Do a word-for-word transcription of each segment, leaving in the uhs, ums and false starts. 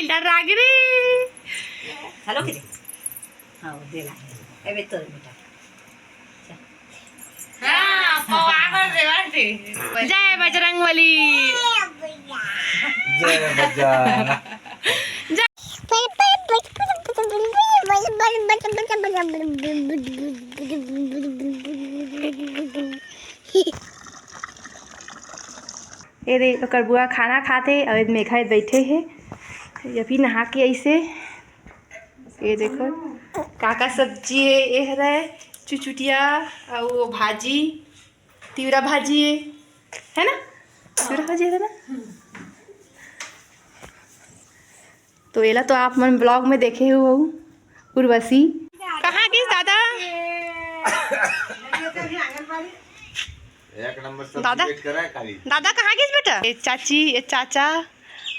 डर रागिनी। हेलो के दे। हाँ, वो दे ला। ए बे, तोर बेटा। हाँ, पवा कर देवा दे। जय बजरंग बली। जय बजरंग। ए दे, ओकर बुआ खाना खाथे अउ ए मेघा बइठे हे। अभी नहा के अइसे। ये देखो, का का सब्जी हे। ए हरय चुचुटिया अउ भाजी, तिवरा भाजी हे, है ना? तिवरा भाजी हे ना? तो एला तो आप मन vlog में देखे हो, उर्वशी। कहाँ गिस दादा? एक नंबर सब्जी दादा? Wait करा है खाली। दादा कहाँ गिस बेटा? ए चाची, ए चाचा,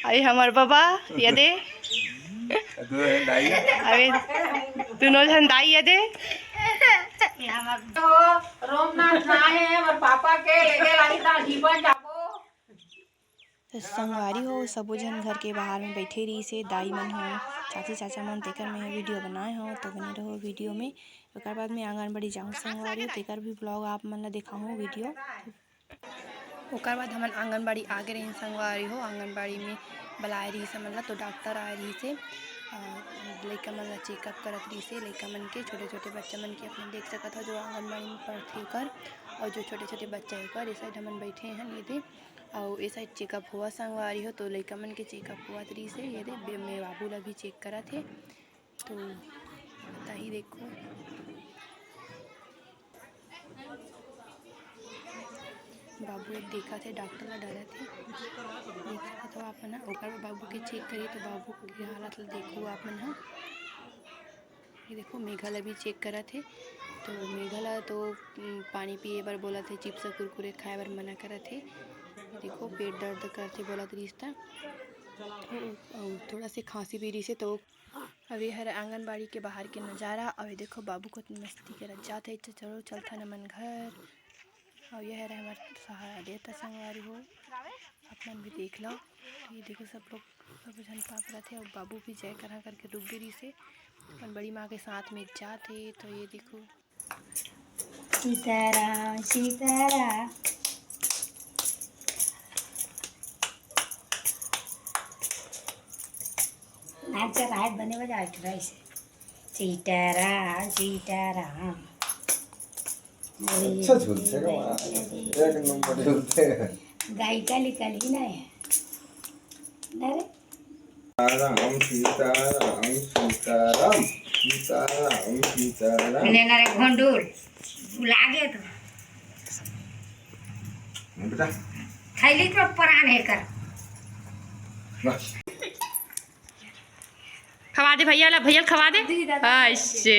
अरे हमर बाबा, ये दे। दो है दाई। अरे दोनों झन दाई, ये दे। तो रोमनाथ ना है, हमर पापा के लेके लाई ता जीवन जाबो। तो संगवारी हो, सबो झन घर के बाहर में बइठे रहिस हे, दाई मन हो, चाची चाचा मन, तेकर में video बनाए हो, तो बने रहो video में। ओकर बाद में आंगनबाड़ी जाहूँ संगवारी हो, तेकर भी vlog आप मन ला देखाहूँ video। ओकर बाद हमन आंगनबाड़ी आगे रहिन संगवारी हो, आंगनबाड़ी में बलाए रहिस हमन ला, तो डॉक्टर आए रहिस हे, अ, लइका मन ला checkup करत रहिस हे, लइका मन के, छोटे-छोटे बच्चा मन के, अपन देख सकत हो जो आंगनबाड़ी में पढ़थे ओकर, और जो छोटे-छोटे बच्चा हे ओकर। ए side हमन बइठे हन, ये दे, अउ ए side checkup होवत संगवारी हो, तो लइका मन के checkup होवत रहिस हे, ये दे, बे-, मैं बाबू ला भी check करत हे। तो बताही देखो, बाबू एक देखत हे, डॉक्टर ला डरत हे। देख सकत हो आप मन ह, ओकर बाबू के check करी तो बाबू के हालत ला देखो आप मन ह। ये देखो, मेघा ला भी check करत हे, तो मेघा ला तो, उम, पानी पिए बर बोलत हे, chips कुरकुरे खाए बर मना करत हे। देखो, पेट दर्द करत हे बोलत रिहिस त, अउ थोड़ा से खांसी भी रिहिस हे, तो अब ये हर आंगनबाड़ी के बाहर के नजारा। अउ ये देखो, बाबू कतनी मस्ती करत जात हे। चलो, चलथन हमन घर। अउ ये हर हमर सहारा देत हे संगवारी हो, आप मन भी देख लो। ये देखो, सब लोग, सब झन पाप रथे। अउ बाबू भी जय करा करके रुक गे रिहिस हे, अपन बड़ी माँ के साथ में जात हे। तो ये देखो, सीताराम सीताराम। नाच राय बने बजा उठ रहा इसे। सीताराम सीताराम। अच्छा झूलते हैं, एक नंबर झूलते हैं। गायिका निकल ही ना है। अरे राम सीताराम सीताराम सीताराम सीताराम। लेना रे घोंडूर, भुला गए तो। बेटा। थैली तो परान है कर। बस। खवा दे भैया ला, भैया ला खवा दे। दीदी, दादा, ऐसे।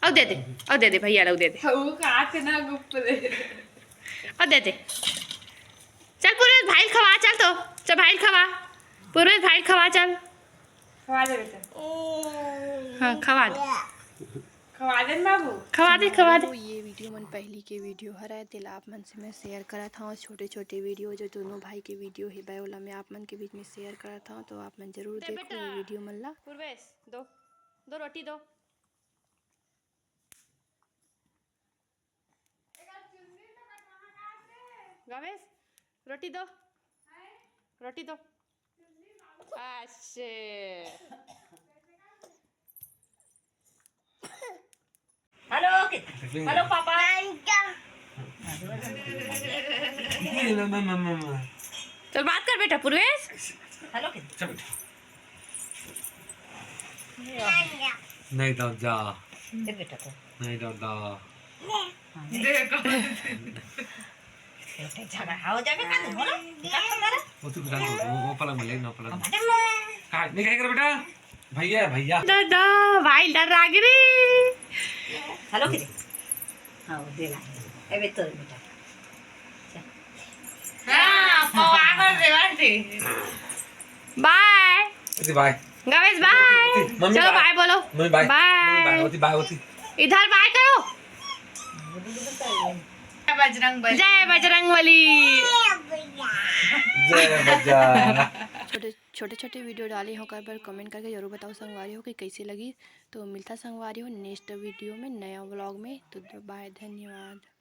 अउ दे दे, अउ दे दे भैया ला, अउ दे दे। हाँ, वो कहा थे ना गुप्त दे। अउ दे दे। चल पूर्वेश भाई ल खवा, चल तो, चल भाई ल खवा, पूर्वेश भाई ल खवा, चल। खवा दे बेटा। हाँ, खवा दे। खवा दे न बाबू। खवा दे, खवा दे। तो ये video मन पहली के video हरय, तेला आप मन से मैं share करत हौं। छोटे-छोटे video जो दोनों भाई के video हेबय, ओला मैं आप मन के बीच में share करत हौं, तो आप मन जरूर देखो ये video मन ला। पूर्वेश, दो, दो रोटी दो। गवेश, रोटी दो, रोटी दो। अच्छे। Hello, hello papa. चल बात कर बेटा पूर्वेश। हेलो। चल बेटा। नहीं दादा। नहीं दादा। झगड़ा हो जाबे का, बोलो। वो तो कुछ वो, वो पलंग में ले, नौ पलंग में। कहाँ? नहीं कहेगा बेटा। भैया, भैया। दादा, भाई डर लाग रे। हेलो किरे। हाँ, वो दे ला। ए बे, तोर बेटा। हाँ, पवा कर देवा दे। बाय। ओती बाय। गवेश बाय। मम्मी चलो बाय। बाय बोलो। मम्मी बाय। बाय। मम्मी बाय। ओती बाय, ओती। इधर बाय करो। बजरंग बली। जय बजरंग बली। जय बजरंग। छोटे छोटे छोटे वीडियो डाले हों, ओकर बर कमेंट करके जरूर बताओ संगवारी हो कि कैसे लगी। तो मिलता संगवारी हो नेक्स्ट वीडियो में, नया व्लॉग में। तो बाय, धन्यवाद।